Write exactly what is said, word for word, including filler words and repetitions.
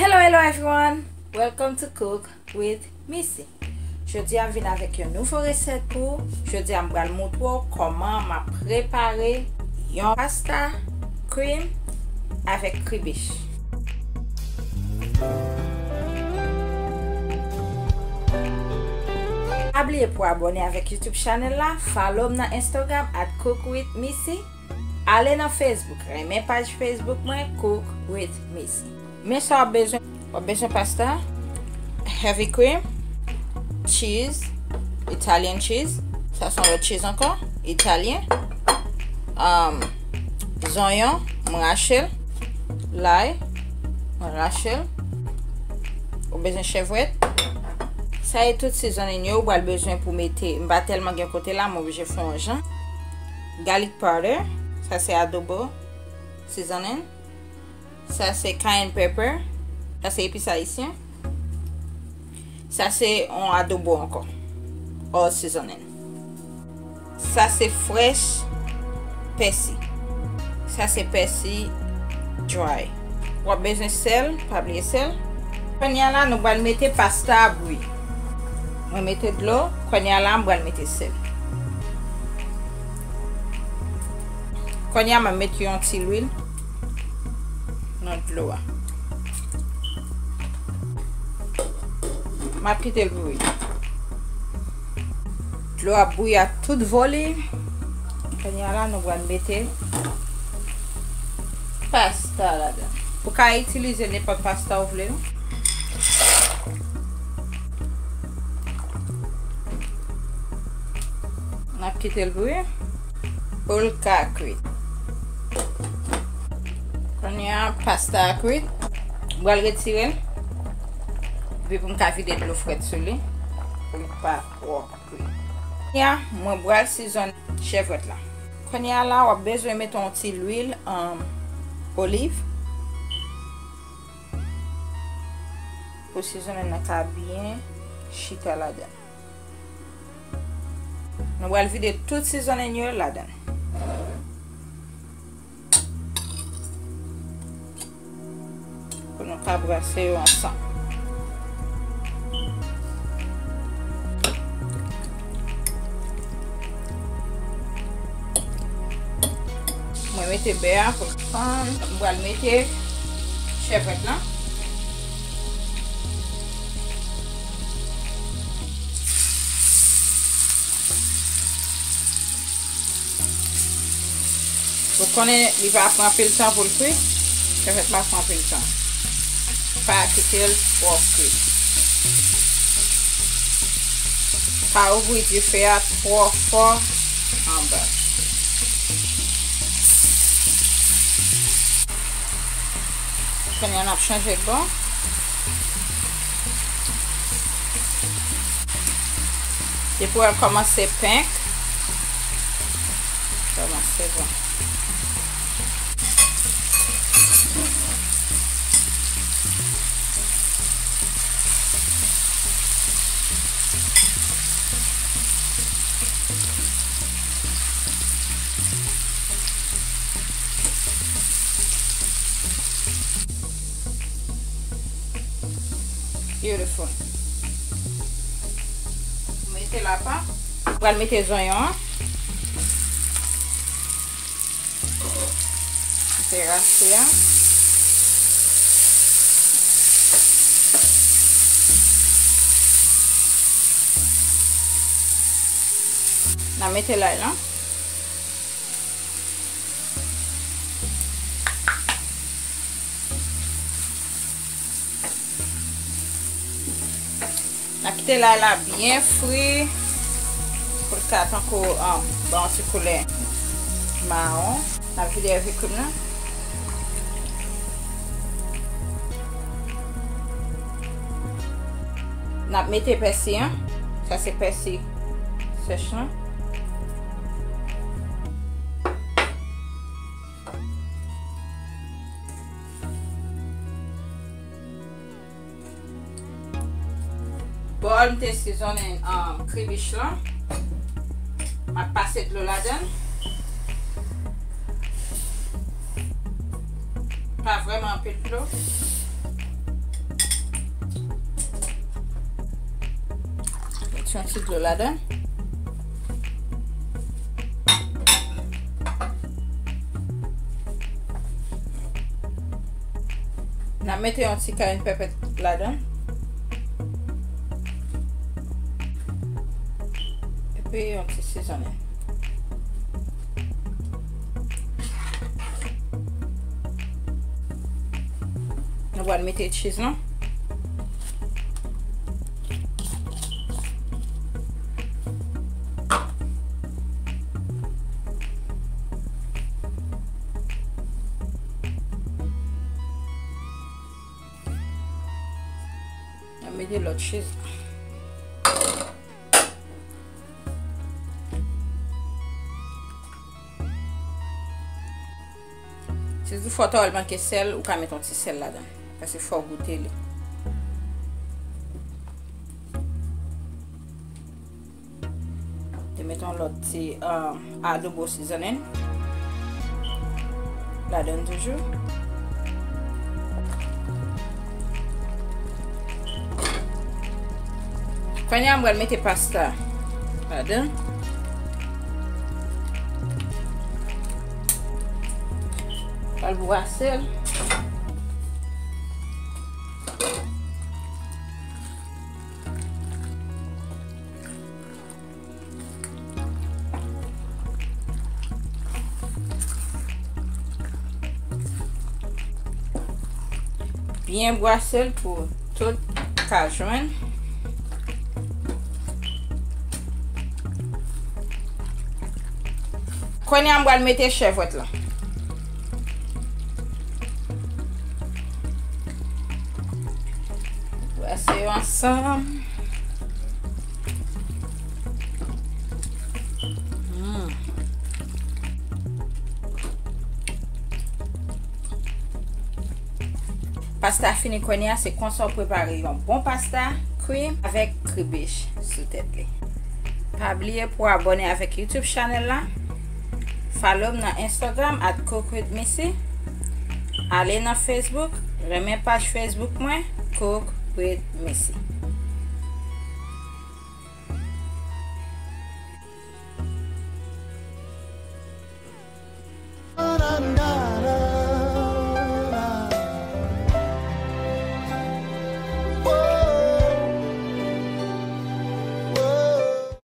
Hello, hello everyone! Welcome to Cook with Missy. Jodi a m vin avèk yon nouvo resèt pou ou. Jodi a m pral montre w kòman m ap prepare yon pasta cream avèk kribich. Pa bliye pou abòne avèk YouTube channel la, follow m nan Instagram at cook with missy. Ale nan Facebook, renmen paj Facebook mwen, Cook with Missy. Men sa w ap bezwen, w ap bezwen pasta, heavy cream, cheese, Italian cheese, sa se yon lòt cheese ankò, italyen, um, zonyon, mwen rache l, lay, mwen rache l, ou bezwen chèvwèt. Sa e tout seasoning yo ou pral bezwen pou mete. M pa tèlman gen kote la, m oblije fè yon jan. Garlic powder, sa se adobo seasoning. Sa se cayenne pepper, sa se epis ayisyen. Sa se yon adobo ankò, all seasoning. Sa se fresh pèsi. Sa se pèsi dry. W ap bezwen sèl, pa bliye sèl. Kounye a la, nou pral mete pasta a bouyi. Mwen mete dlo, kounye a la, m pral mete sèl. Kounye a, m ap mete yon ti lwil nan dlo a. M ap kite l bouyi. Dlo ap bouyi ak tout volim. Kounye a la, nou pral mete pasta ladan. Ou ka itilize nenpòt pasta ou vle, non? N ap kite l bouyi pou l ka kwit. Kounye a, pasta a kwit. M pral retire l. Epi pou m ka vide dlo frèt sou li. Pou l pa twò kwit. Kounye a, mwen pral season chèvwèt la. Kounye a la, w ap bezwen mete yon ti lwil, um, oliv. Pou seasoning nan ka byen chita ladan. Nou pral vide tout seasoning yo ladan. Pou nou ka brase yo ansanm. Mwen mete bè a pou l fann. M pral mete chèvwèt lan. Ou konnen li pa pran anpil tan pou l kwit. Chèvwèt la pran anpil tan. Pa kite l twò kwit. Pa ouvri dife a twò fò anba. Kounye a n ap chanje bò. Depi w wè l kòmanse penk, kòmanse bon. Beautiful. Mete la pa. Pral mete zonyon an. Mete rase a. N a mete lay lan. N a kite lay la byen fri pou l ka tankou, um, ba yon ti koulè mawon. N a vide heavy cream nan. N ap mete pèsi an. Sa se pèsi sèch lan. Bòl m te sezonnen, um, kribich lan. M ap pase dlo ladan l. Pa vrèman anpil dlo. Yon ti dlo ladan. N ap mete yon ti kayen pèpè ladan. Epi yon ti sezonnen. Nou pral mete cheese lan. N ap mete lòt cheese. Si w fè w ta wè l manke sèl, ou ka met yon ti sèl ladan. Paske fò w goute li. Te met yon lòt ti, um, adobo seasoning ladan toujou. Kounye a, m pral mete pasta ladan. Pral bwase l. Byen bwase l pou tout ka jwenn. Kounye a, m pral mete chèvwèt lan. Bwase yo ansanm. Mm. Pasta fini kounye a, se konsa w prepare yon bon pasta cream avèk kribich sou tèt li. Pa bliye pou w abòne avèk YouTube channel la. Follow m nan Instagram at cook with missy. Ale nan Facebook, renmen paj Facebook mwen, Cook with Missy.